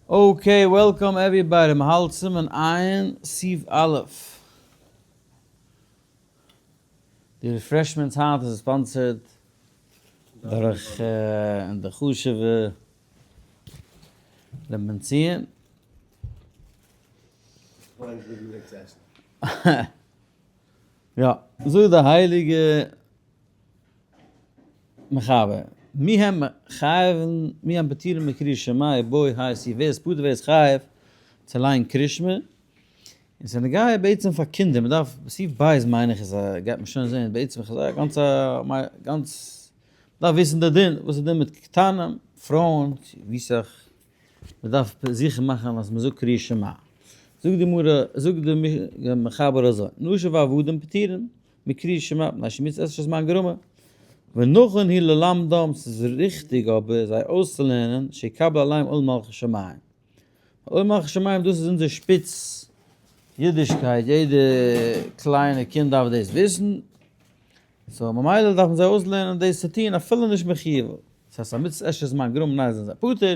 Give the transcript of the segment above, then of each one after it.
Okay, welcome everybody, מ'האלט סימן עין סעיף א'. די refreshments היינט איז sponsored דורך די חשוב'ע ר' בן ציון. יא, זאגט די הייליגע מחבר, מי הם חייבין מי הם פטורין מקריאת שמע בוי הייסי ווער איז פטור ווער איז חייב צו ליינען קריאת שמע, און ס'איז נוגע בעצם פאר קינדער, מ'דארף, סעיף בית מיין איך איז א, גייט מען שוין זעהן, בעצם איך זאג גאנץ א, גאנץ, מ'דארף וויסן די דין, וואס איז די דין מיט קטנים, פרויען, ווי סאך, מ'דארף זיכער מאכן אז מ'זאגט קריאת שמע. זאגט די גמרא, זאגט די מחבר אזוי, נשים ועבדים פטורין מקריאת שמע, מפני שמצות עשה שהזמן גרמא, ונכון הוא ללמדם, ס'איז ריכטיג אבער זיי אויסצולערנען, שיקבל עליהם עול מלכות שמים. עול מלכות שמים דאס איז אונזער שפיץ אידישקייט, יעדע קליינע קינד דארף דאס וויסן, so ממילא דארף מען זיי אויסלערנען דאס צו טון אפילו נישט מחיוב, ס'הייסט א מצות עשה שהזמן גרמא ניין זענען זיי פטור,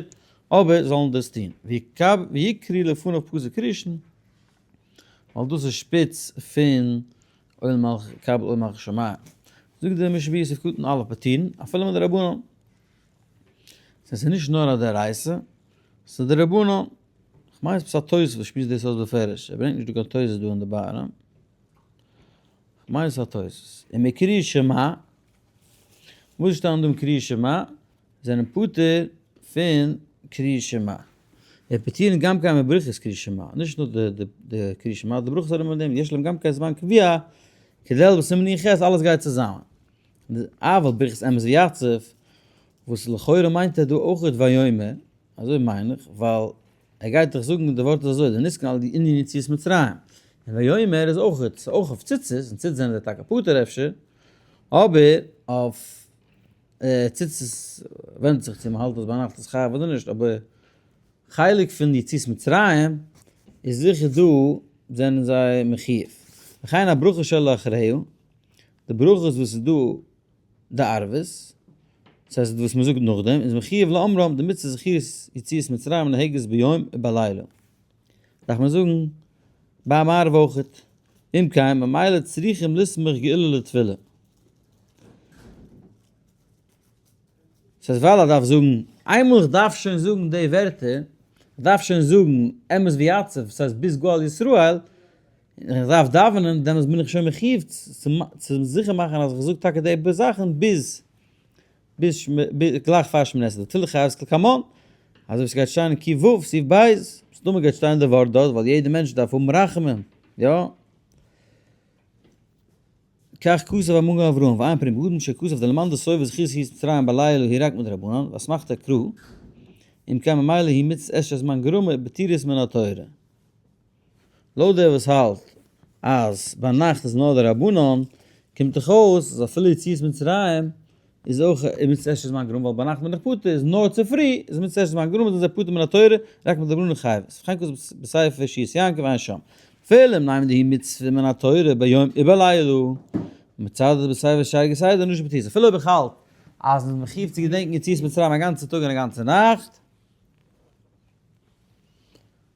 אבער זאלן דאס טון, ויקראו לפניו פסוק ראשון, ווייל דאס איז שפיץ פון עול מלכות קבל עול מלכות שמים. זאגט דער משנה ברורה סעיף קטן א' פטורין אפילו מדרבנן. ס'איז נישט נאר א דאורייתא, ס'איז דרבנן. כ'מיין ס'איז א תוס' וואס שמועסט דאס אויס בפירוש, ער ברענגט נישט דא קיין תוס' דא אין די בארה. כ'מיין ס'איז א תוס'. און מקריאת שמע, וואס שטייט דא אין קריאת שמע? זענען פטור פון קריאת שמע. און פטורין גם כן מברכות קריאת שמע, נישט נאר די קריאת שמע, די ברכות ארום דעם, יש להם גם כן זמן קביעה, כדלהלן בסימן נ"ח, אלעס גייט צוזאמען. אבל ברכת אמת ויציב, וואס לכאורה מיינט ער דא אויך ויאמר, אזוי מיין איך, ווייל ער גייט דאך זאגן די ווארט איז אזוי, די נזקן על ענין יציאת מצרים, און ויאמר איז אויך, ס'איז אויך אויף ציצית, און ציצית זענען זיי טאקע פטור אפשר, אבער אויף ציצית ווענדט זיך צו מ'האלט אז ביינאכט איז חייב אדער נישט, אבער חלק פון יציאת מצרים איז זיכער דא זענען זיי מחיוב. וכן הברכה שלאחריה, די ברכות וואס איז דא די ערבית, דאס הייסט וואס מ'זאגט נאכדעם, איז מחיוב לאומרם די מצוה זכירת יציאת מצרים נוהגת ביום ובלילה. דארף מען זאגן ביי מעריב אויכעט. אם כן ממילא צריכים לסמוך גאולה לתפילה. ס'הייסט ווייל ער דארף זאגן, איינמאל איך דארף שוין זאגן די ווערטער, איך דארף שוין זאגן אמת ויציב, ס'הייסט ביז גואל ישראל, און איך דארף דאווענען, דעמאלטס בין איך שוין מחיוב צו זיכער מאכן אז איך זאג טאקע די פאר זאכן ביז ביז גלייך פאר שמונה עשרה, תפילה חייבת כלקמן, אזוי ווי ס'גייט שטיין אין ק"ו סעיף ב', מסתמא גייט שטיין די ווארט דארט ווייל יעדע מענטש דארף האבן רחמים, יא? כך כתב המגן אברהם, ועיין פרי מגדים שכתב דלמאן דסובר זכירת יציאת מצרים בלילה היא רק מדרבנן, ואסמכתא קרא, אם כן ממילא היא מצות עשה שהזמן גרמא ופטורות מן התורה. לויט דער וואס האלט אז ביינאכט איז נאר דרבנן, קומט דאך אויס אז אפילו יציאת מצרים איז אויך מצות עשה שהזמן גרמא, ווייל ביינאכט בין איך פטור, איז נאר צופרי איז מצות עשה שהזמן גרמא זענען זיי פטור מן התורה, רק מדרבנן חייבות. וכן כתוב בספר ישועות יעקב עיין שם. אפילו אם ניימא דהיא מצוה מן התורה ביום ובלילה, מצד בספר שער כסדר נשים פטורות. אפילו אויב איך האלט אז מ'איז מחיוב צו געדענקן יציאת מצרים א גאנצע טאג און א גאנצע נאכט,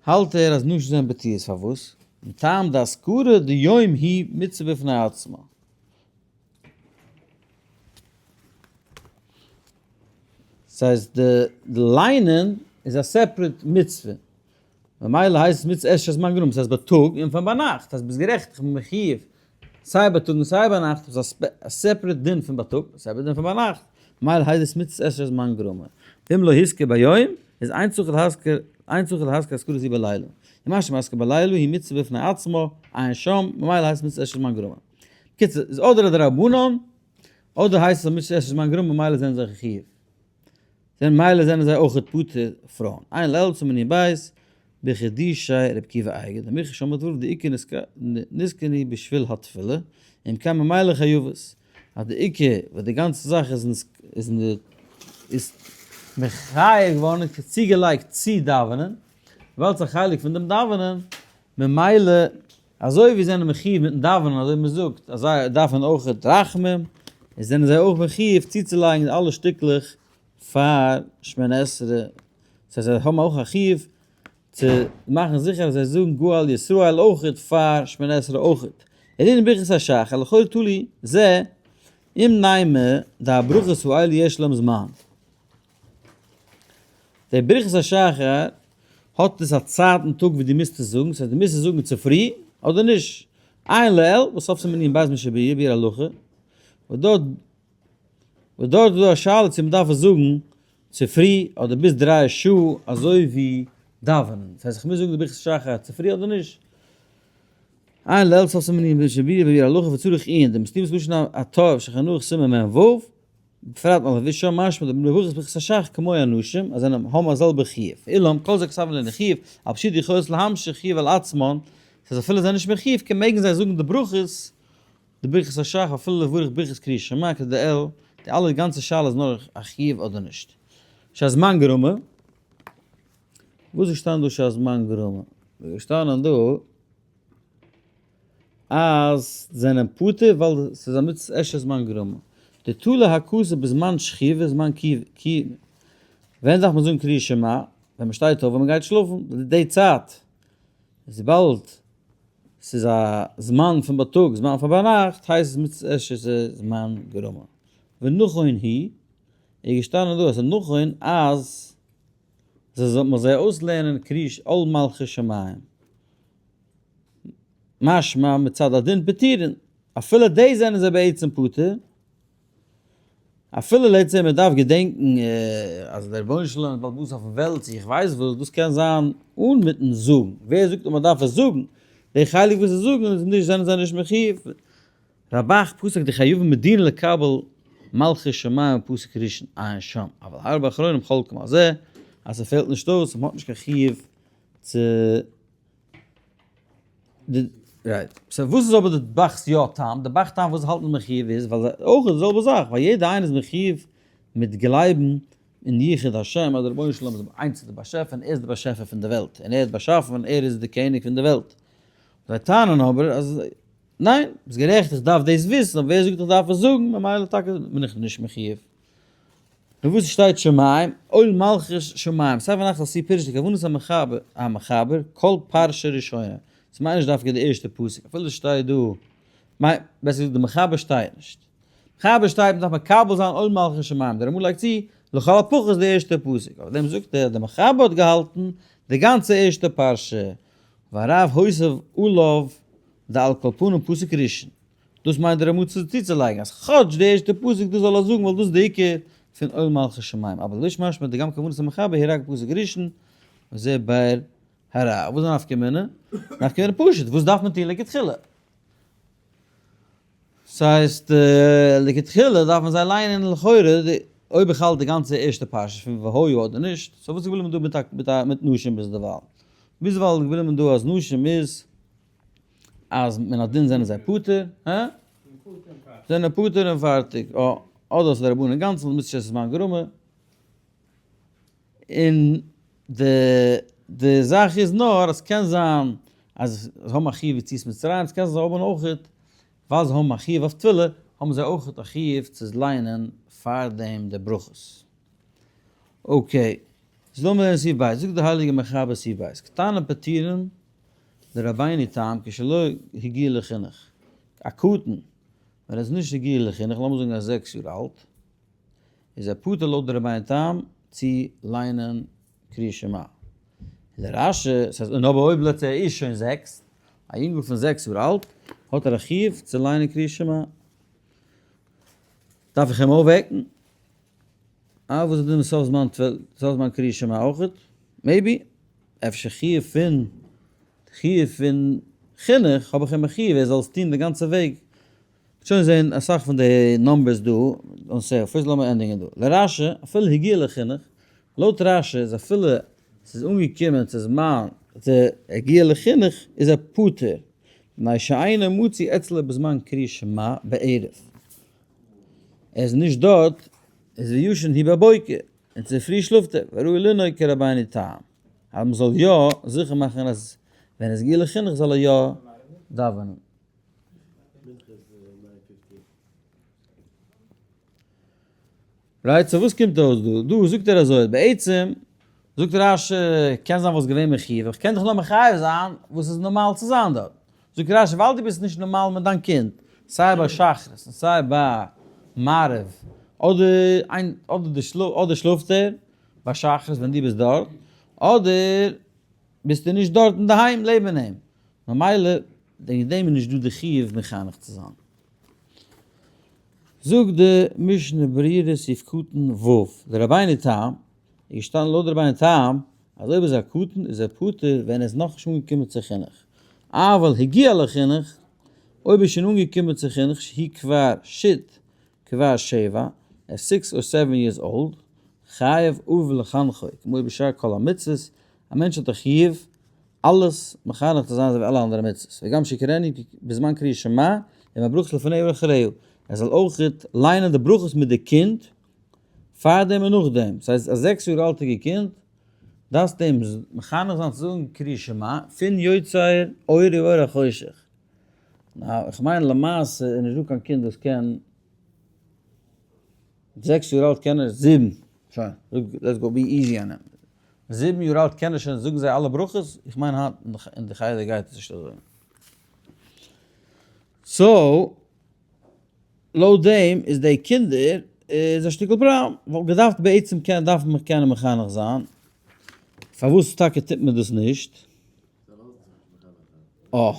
האלט ער אז נשים זענען פטורות פארוואס? מטעם דאזכרה דיום היא מצוה בפני עצמה. ס'הייסט די ליינען איז א separate מצוה, ממילא הייסט עס מצות עשה שהזמן גרמא, ס'הייסט בייטאג און פון ביינאכט, אז ביסט גערעכט איך בין מחיוב סיי בייטאג און סיי ביינאכט, איז א separate דין פון בייטאג, א separate דין פון ביינאכט, ממילא הייסט עס מצות עשה שהזמן גרמא. ואם לא הזכיר ביום, איז אין צריך להזכיר, אין צריך להזכיר אזכרה זו בלילה. ומה שמזכיר בלילה היא מצוה בפני עצמה, עיין שם, ממילא הייסט מצות עשה שהזמן גרמא. בקיצור, איז אדער א דרבנן, אדער הייסט עס א מצות עשה שהזמן גרמא ממילא זענען זיי חיוב. זענען ממילא זענען זיי אויכעט פטור פרויען. עיין לעיל סימן נ"ב, בחידושי ר' עקיבא אייגער, דמוכח שם בדבריו דעיקר נתקנו בשביל התפילה, אם כן ממילא חייבות, אז די עיקר וואס די גאנצע זאך איז איז איז מחייב געווארן צוגעלייגט צו דאווענען, וויבאלד ס'איז א חלק פון דעם דאווענען, ממילא אזוי ווי זענען מחיוב מיטן דאווענען אזוי ווי מ'זאגט אז זיי דארפן אויך רחמים, איז זענען זיי אויך מחיוב צוצולייגן אלע שטיקלעך פאר שמונה עשרה, ס'הייסט זיי האבן אויך א חיוב. צו מאכן זיכער אז זיי זאגן גואל ישראל אויכעט פאר שמונה עשרה אויכעט. ענין ברכת השחר לכאו' תלי זה אם נימא דהברכות האלה יש להם זמן. די ברכת השחר האט עס א צייט אין טאג ווי דו מוזט עס זאגן, ס'הייסט דו מוזט עס זאגן צופרי אדער נישט. עיין לעיל וואס סוף סימן ע"ב משביר ביאור הלכה, וואס דארט וואס דארט איז דא א שאלה צו מ'דארף עס זאגן צופרי אדער ביז 3 שעה אזוי ווי דאווענען, ס'הייסט איך מוז זאגן די ברכת השחר צופרי אדער נישט. עיין לעיל סוף סימן ע"ב משביר ביאור הלכה וצריך עיון, די מסתימת לשון הטוב שולחן ערוך סימן מ"ו, בפרט מלבוש שם משמע די ברכות ברכת השחר כמו אנשים אז זיי האבן א זעלבע חיוב, אילם כל זה כסף לן חיוב, על פשוט יכולת להמשיך חיוב על עצמן, ס'איז אפילו זיי נישט מחיוב קען מעגן זיי זאגן די ברכות, די ברכת השחר אפילו לברך ברכת קריאת שמע כדאל, די אלע גאנצע שאלה איז נאר א חיוב אדער נישט. שהזמן גרמא, וואס איז געשטאנען דא שהזמן גרמא? איז געשטאנען דא אז זענען פטור ווייל ס'איז א מצות עשה זמן גרמא. די תולה הכתוב בזמן שכיבה זמן כי ווען דארף מען זאגן קריאת שמע? ווען מ'שטייט אויף ווען מ'גייט שלאפן, די צייט איז וויבאלד ס'איז א זמן פון בייטאג זמן פון ביינאכט הייסט עס מצות עשה זמן גרמא. ונכון היא, איז געשטאנען דא אז ס'איז נכון אז זיי זאל מען זיי אויסלערנען קריאת עול מלכות שמים. משמע מצד הדין פטורין, אפילו די זענען זיי בעצם פטור, אפילו לעת ז מען דארף געדענקן אז דער רבונו של עולם איז בעל הבית אויפן וועלט צו איך ווייס וואס, דאס קען זיין אן מיטן זאגן, ווער זאגט אז מען דארף עס זאגן, די חלק וואס זיי זאגן איז נישט זענען זיי נישט מחיוב, רבך פסק די חיובים מדין לקבל מלכות שמים פסוק ראשון עיין שם, אבל הרבה אחרונים חולקים על זה אז ס'פעלט נישט אויס, מ'האט נישט קיין חיוב צו די right. So וואס איז אבער די ב"ח'ס יא טעם? די ב"ח טעם וואס האלט מען מחיוב איז ווייל אויך די זעלבע זאך ווייל יעדע איינער איז מחיוב מיט גלייבן אין יחוד השם אז דער רבונו של עולם איז איינס די באשעפער און ער איז די באשעפער פון די וועלט און ער האט באשאפן און ער איז די קעניג פון די וועלט. זיי טענה'ן אבער אז ניין, ביסט גערעכט איך דארף דאס וויסן אבער ווער זאגט איך דארף עס זאגן ממילא טאקע בין איך נישט מחיוב. נו וואס שטייט שמים? עול מלכות שמים, ספר נחלת סי פירוש די כוונת המחבר, כל פרשה ראשונה, ס'מיינט נישט דווקא די ערשטע פסוק, אפילו שטייט דא, מיין, בעסער געזאגט די מחבר שטייט נישט. מחבר שטייט מ'דארף מקבל זיין עול מלכות שמים, דער רמא לייגט צו, לכל הפחות די ערשטע פסוק, אויף דעם זאגט ער, די מחבר האט געהאלטן די גאנצע ערשטע פרשה, והרב הוסיף עליו דעל כל פנים פסוק ראשון. דאס מיינט דער רמא צוצולייגן אז כאטש די ערשטע פסוק דאס זאל ער זאגן ווייל דאס איז די עיקר פון עול מלכות שמים, אבל ליש משמע דגם כוונת המחבר היא רק פסוק ראשון וזה באר הרע. וואס איז די נפקא מינה? נפקא מינה פשוט, וואס דארף מען טון לכתחילה? ס'הייסט לכתחילה דארף מען זיי ליינען לכאורה אויב איך האלט די גאנצע ערשטע פרשה פון והיה אדער נישט, so וואס איז געבליבן דא מיט מיט נשים ביזדערווייל? ביזדערווייל איז געבליבן דא אז נשים איז אז מן הדין זענען זיי פטור, הא? זענען פטור און פארטיג, אה, אדער ס'איז די רבנן אינגאנצן, מוז נישט עס איז זמן גרמא. און די די זאך איז נאר אז ס'קען זיין אז זיי האבן א חיוב יציאת מצרים, ס'קען זיין זיי האבן אויכעט, ווייל זיי האבן א חיוב אויף תפילה, האבן זיי אויכעט א חיוב צו ליינען פארדעם די ברכות. Okay, איז לאמיר לערנען סעיף ב', זאגט דער הייליגער מחבר סעיף ב', קטנים פטורין דרבינו תם כשלא הגיע לחינוך, א קטן ווען ער איז נישט הגיע לחינוך, לאמיר זאגן ער איז 6 יאר אלט, איז ער פטור לויט די רבינו תם צו ליינען קריאת שמע. דער רש"י, ס'הייסט און אבער אויב let's say ער איז שוין 6, א יונגל פון 6 יאר אלט, האט ער א חיוב צו ליינען קריאת שמע. דארף איך אים אויפוועקן? אה, וואס איז דען סוף זמן תפלה, סוף זמן קריאת שמע אויכעט? Maybe, אפשר חיוב פון, חיוב פון חינוך האב איך אים א חיוב ער זאל עס טון די גאנצע וועג. מ'וועט שוין זען אסאך פון די numbers דא, און so, first לאמיר ענדיגן דא. לרש"י, אפילו הגיע לחינוך, לויט רש"י איז אפילו ס'איז אנגעקומען צו זמן צו הגיע לחינוך איז ער פטור, מפני שאינו מצוי אצלו בזמן קריאת שמע בערב. ער איז נישט דארט, איז וישן הוא בבוקר, און צופרי שלאפט ער, וראוי לנהוג כרבינו תם, אז מען זאל יא זיכער מאכן אז ווען עס הגיע לחינוך זאל ער יא דאווענען. Right, so וואס קומט אויס דא? דא זאגט ער אזוי, בעצם. זאגט רש י, קען זיין וואלסט געווען מחיוב, איך קען דיך נאר מחייב זיין וואס איז נארמאל צו זיין דארט. זאגט רש י, ווייל דו ביסט נישט נארמאל מיט דיין קינד, סיי ביי שחרית און סיי ביי מעריב, אדער איין אדער שלאפט ער ביי שחרית ווען דו ביסט דארט, אדער ביסטו נישט דארט אינדערהיים לעבן אים, ממילא וועגן דעם איז נישט דא די חיוב מחנך צו זיין. זאגט די משנה ברורה סעיף קטן ו', די רבינו תם איז געשטאנען לויט די רבינו תם אז אויב איז א קטן איז ער פטור ווען ער איז נאכנישט אנגעקומען צו חינוך, אבל הגיע לחינוך, אויב איז שוין אנגעקומען צו חינוך שהיא כבר שית כבר שבע, ער איז six or seven years old, חייב אב לחנכו, כמו בשאר כל המצוות, א מענטש האט א חיוב אלעס מחנך צו זיין אזוי ווי אלע אנדערע מצוות, וגם שיקראנו בזמן קריאת שמע עם הברכות לפניה ולאחריה, ער זאל אויך ליינען די ברכות מיט די קינד פאר דעם און נאך דעם, ס'הייסט א זעקס יאר אלטיגע קינד דארפסטו אים מחנך זיין צו זאגן קריאת שמע פון יוצר אור ואור החושך, now איך מיין למעשה איז נישט דא קיין קינד וואס קען זעקס יאר אלט קען ער זיבן, שוין, let's go be easy on him, זיבן יאר אלט קען ער שוין זאגן זיי אלע ברכות? איך מיין היינט אין די חדר גייט עס נישט אזוי. so לויט דעם איז די קינדער איז א שטיקל פראבלעם, וואלט געדארפט בעצם קענען דארף מען קענען מחנך זיין, פארוואס טאקע טוט מען דאס נישט? אה.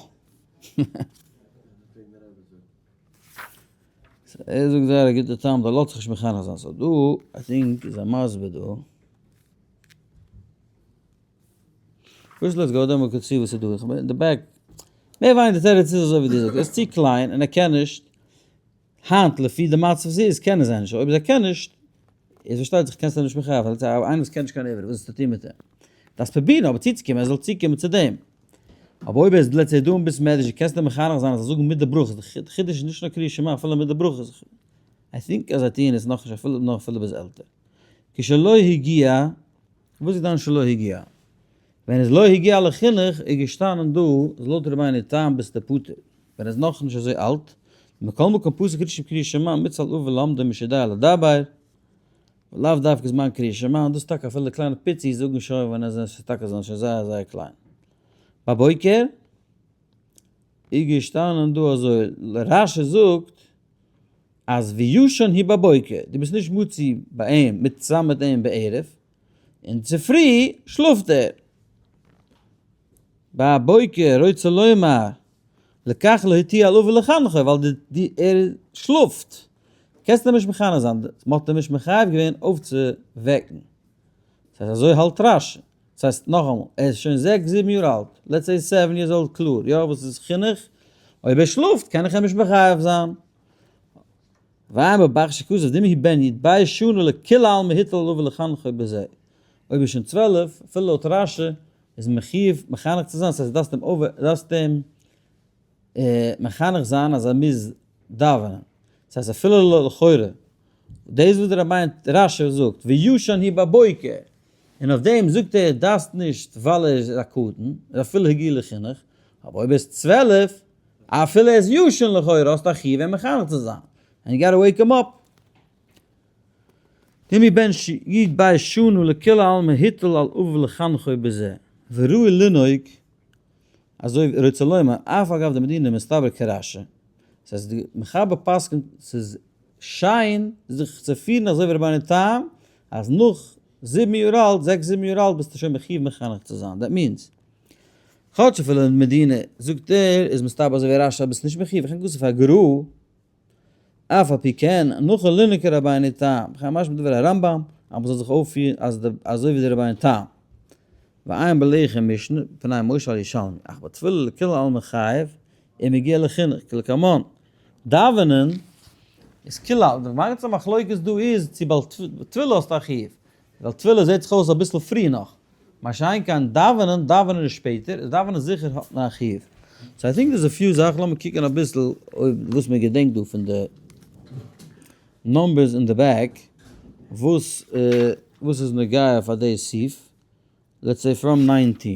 ער זאגט זייער א גוטע טעם, דער לאזט זיך נישט מחנך זיין, so דא I think איז א מסביר דא. first let's go דעם קצי וואס איז דא, איך בין אין די back, מער ווייניגער די תירוץ איז אזוי ווי דו זאגסט, ער איז צו קליין און ער קען נישט, היינט לפי די מצב וואס איז קענען זיי נישט, אויב זיי קען נישט, איז פארשטייט זיך קענסטו נישט מחייב זיין, איינער וואס קען נישט קיין עברית וואס זאלסטו טון מיט אים? דארפסט פרובירן אבער צוצוקומען ער זאל צוקומען צו דעם. אבער אויב ער איז let's say דא אין בית מדרש קענסטו אים מחנך זיין ער זאל זאגן מיט די ברכות, די חידוש איז נישט נאר קריאת שמע אפילו מיט די ברכות, I think אז זיי טוען עס נאכנישט אפילו נאר אפילו ביז עלטער. כשלא הגיע, וואס איז דיין שלא הגיע? ווען איז לא הגיע לחינוך איז געשטאנען דא אז לויט רבינו תם ביסטו פטור ווען איז נאכנישט אזוי אלט, מכל מקום פסוק ראשון קריאת שמע מצוה על אב ולמדו משיודע לדבר, ולאו דווקא זמן קריאת שמע, און דאס טאקע אפילו קליינע פיצי זאגן שוין ווען עס איז טאקע זענען שוין זייער זייער קליין. בבוקר איז געשטאנען דא אזוי, רש י זאגט אז וישן הוא בבוקר, דו ביסט נישט מצוי ביי אים מיט צוזאמען מיט אים בערב, און צופרי שלאפט ער. בבוקר רוצה לומר לכך לא הטיל על אביו לחנכו, ווייל די ער שלאפט, קענסט אים נישט מחנך זיין, מען האט אים נישט מחייב געווען אויפצואוועקן. דאס הייסט אזוי האלט רש י. דאס הייסט נאכאמאל, ער איז שוין זעקס זיבן יאר אלט, let's say seven years old קלאר, יא וואס איז חינוך? אויב ער שלאפט קען איך אים נישט מחייב זיין. ועיין בבח שכתב דאם הוא בן י ב שנה לכולי עלמא הוטל על אביו לחנכו בזה. אויב איז שוין 12, אפילו לויט רש י, איז מחיוב מחנך צו זיין, ס'הייסט דארפסט אים אויף דארפסט אים מחנך זיין אז ער מוז דאווענען. ס'הייסט אפילו לכאורה, דאס וואס דער רבינו רש י זאגט וישן הוא בבוקר, און אויף דעם זאגט ער דארפסט נישט ווייל ער איז א קטן, אפילו הגיע לחינוך, אבער אויב ער איז 12, אפילו ער איז ישן לכאורה האסטו א חיוב אים מחנך צו זיין, and you gotta wake him up. דמי בן י ב שנה לכולי עלמא הוטל על אביו לחנכו בזה, וראוי לנהוג אזוי ווי רוצה לומר אף על גב דמדינה מסתבר כרשי, ס'הייסט די מחבר פסק'נט ס'איז שיין זיך צו פירן אזוי ווי רבינו תם אז נאך זיבן יאר אלט, זעקס זיבן יאר אלט ביסטו שוין מחיוב מחנך צו זיין, that means כאטש אפילו אין מדינה זאגט ער איז מסתבר אזוי ווי רשי אז ביסט נישט מחיוב וכן כתוב הגרא אף על פי כן נכון לנהוג כרבינו תם וכן משמע דברי הרמב ם אז מ'זאל זיך אויפפירן אז די אזוי ווי די רבינו תם ועיין בלחם משנה פני משה על ישלמי אך בתפילה לכולי עלמא חייב אם הגיע לחינוך כלקמן דאווענען איז כולי עלמא די גאנצע מחלוקת דא איז צו בעל תפילה האסטו א חיוב ווייל תפילה זעט זיך אויס אביסל פרי נאך מה שאין כן דאווענען, דאווענען איז שפעטער, איז דאווענען זיכער האט מען א חיוב. so I think there's a few זאכן, לאמיר קוקן אביסל אויב וואס מען געדענקט דא פון די numbers אין די back, וואס וואס איז נוגע פאר די סעיף, let's say from 19.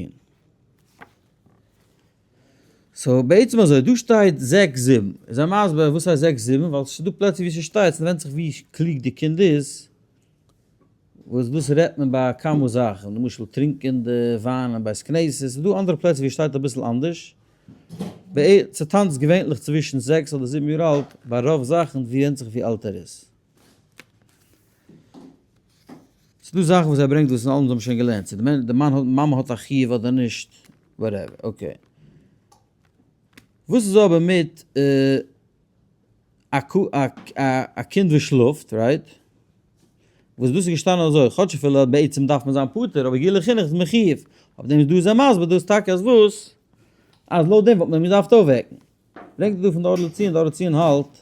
so בעצם אזוי, דא שטייט זעקס זיבן, איז ער מסביר וואס הייסט זעקס זיבן, ווייל ס'איז דא פלעצער ווי ס'שטייט, ס'ווענדט זיך ווי קלוג די קינד איז. וואס דאס רעדט מען ביי כמה זאכן, למשל טרינקען די וויין אין בית כנסת, ס'איז דא אנדערע פלעצער ווי עס שטייט אביסל אנדערש, ס'טאנצט געווענליך צווישן 6 אדער 7 יאר אלט, ביי רוב זאכן ווענדט זיך ווי אלט ער איז. ס'דא זאכן וואס ער ברענגט וואס אונז האבן שוין געלערנט, צו די מאן האט, מאמע האט א חיוב אדער נישט, whatever, okay. וואס איז אבער מיט א קינד וואס שלאפט, right? וואס דאס איז געשטאנען אזוי, כאטש אפילו בעצם דארף מען זיין פטור, אבער הגיע לחינוך איז מחיוב. אויף דעם איז דא איז ער מסביר דאס טאקע אז וואס? אז לויט דעם וואלט מען אים געדארפט אויפוועקן. ברענגט ער דא פון די אור לציון, די אור לציון האלט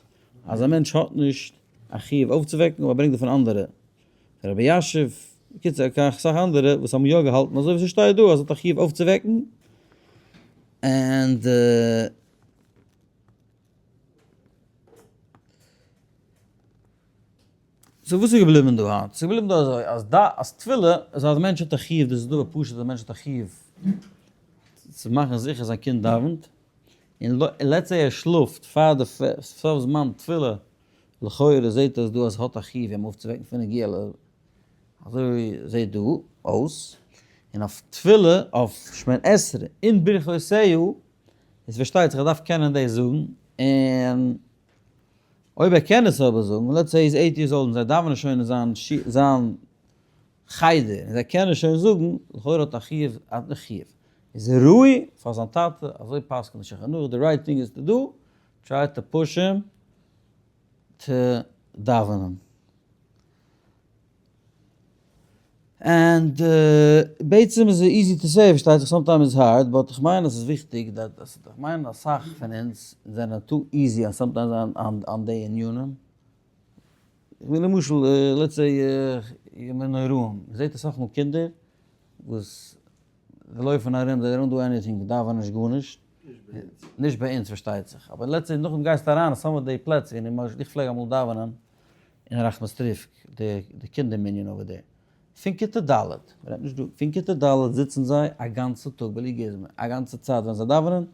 אז א מענטש האט נישט א חיוב אויפצווועקן, אבער ברענגט דא פון אנדערע, רבי ישיב, בקיצור אסאך אנדערע וואס האבן יא געהאלטן אזוי ווי ס'שטייט דא אז האט א חיוב אויפצווועקן, and so וואס איז געבליבן דא היינט? ס'איז געבליבן דא אזוי אז ד אז תפילה איז אז א מענטש האט א חיוב, דאס איז דבר פשוט אז א מענטש האט א חיוב צו מאכן זיכער זיין קינד דאווענט, און let's say ער שלאפט פאר די סוף זמן תפילה, לכאורה זעט אויס דא אז האט א חיוב אים אויפצווועקן פון הגיע ל, אזוי זעט דא אויס, און אויף תפילה אויף שמונה עשרה און ברכותיה, איז פארשטייט זיך ער דארף קענען דאס זאגן, און אויב ער קען עס אבער זאגן, let's say איז 8 years old און זיי דאווענען שוין אין זיין זיין חדר, און זיי קענען שוין זאגן, לכאורה האט א חיוב, האט נישט חיוב, איז ראוי פאר זיין טאטע, אזוי פסק'נט די שולחן ערוך, the right thing is to do, try to push him to דאווענען. And בעצם איז easy to say, פארשטייט זיך sometimes איז hard, but איך מיין אז ס'איז וויכטיג, איך מיין אסאך פון אונז זענען too easy sometimes אן די ענינים. ווי למשל, let's say ימים נוראים, מ'זעט אסאך מאל קינדער וואס לויפן ארום, זיי don't do anything, דאווענען נישט גארנישט. נישט ביי אונז פארשטייט זיך, אבער let's say נאכדעם גייסטו אריין אין some of די פלעצער, למשל איך פלעג אמאל דאווענען אין ראחמסטריווקא, די קינדער מנין over there, פון כיתה ד', מ'רעדט נישט דא, פון כיתה ד' זיצן זיי א גאנצע טאג בלי גוזמא, א גאנצע צייט ווען זיי דאווענען,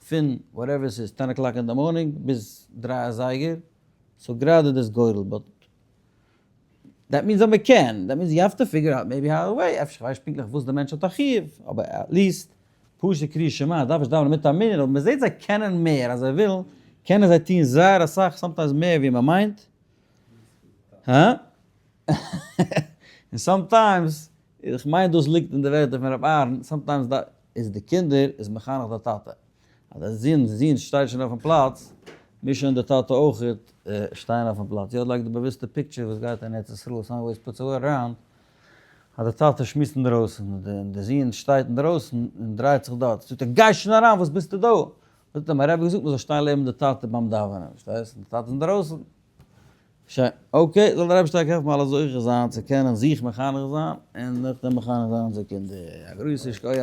פון whatever ס'איז 10 o'clock אין די morning ביז 3 אזייגער, so גראדע דאס גורל, but that means אז מ'קען, that means you have to figure out maybe how way, אפשר כ'ווייס נישט פונקטליך וואס די מענטש האט א חיוב, אבער at least פשוט קריאת שמע דארף נישט דאווענען מיט א מנין, אבער מ'זעט זיי קענען מער, אז זיי ווילן קענען זיי טון זייער אסאך, sometimes מער ווי מ'מיינט. הא? און sometimes, איך מיין דאס ליגט אין די ווערטער פון רבי אהרן, sometimes איז די קינדער איז מחנך די טאטע. אז די זון שטייט שוין אויפן פלאץ, מוז שוין די טאטע אויך שטיין אויפן פלאץ. יא, like די באוויסטע picture וואס גייט אין ארץ ישראל, some always puts around, אז די טאטע שמועסט אינדרויסן, און די זון שטייט אינדרויסן און דרייט זיך דארט. זאגט ער, גיי שוין אריין, וואס ביסטו דא? זאגט ער, מיין רבי האט געזאגט מען זאל שטיין לעבן די טאטע ביים דאווענען, פארשטייסט? און די טאטע איז אינדרויסן. שוין, okay, זאל דער אייבערשטער העלפן אלע זוכה זיין צו קענען זיך מחנך זיין און נאכדעם מחנך זיין אונזערע קינדער. א גרויסע שכוח!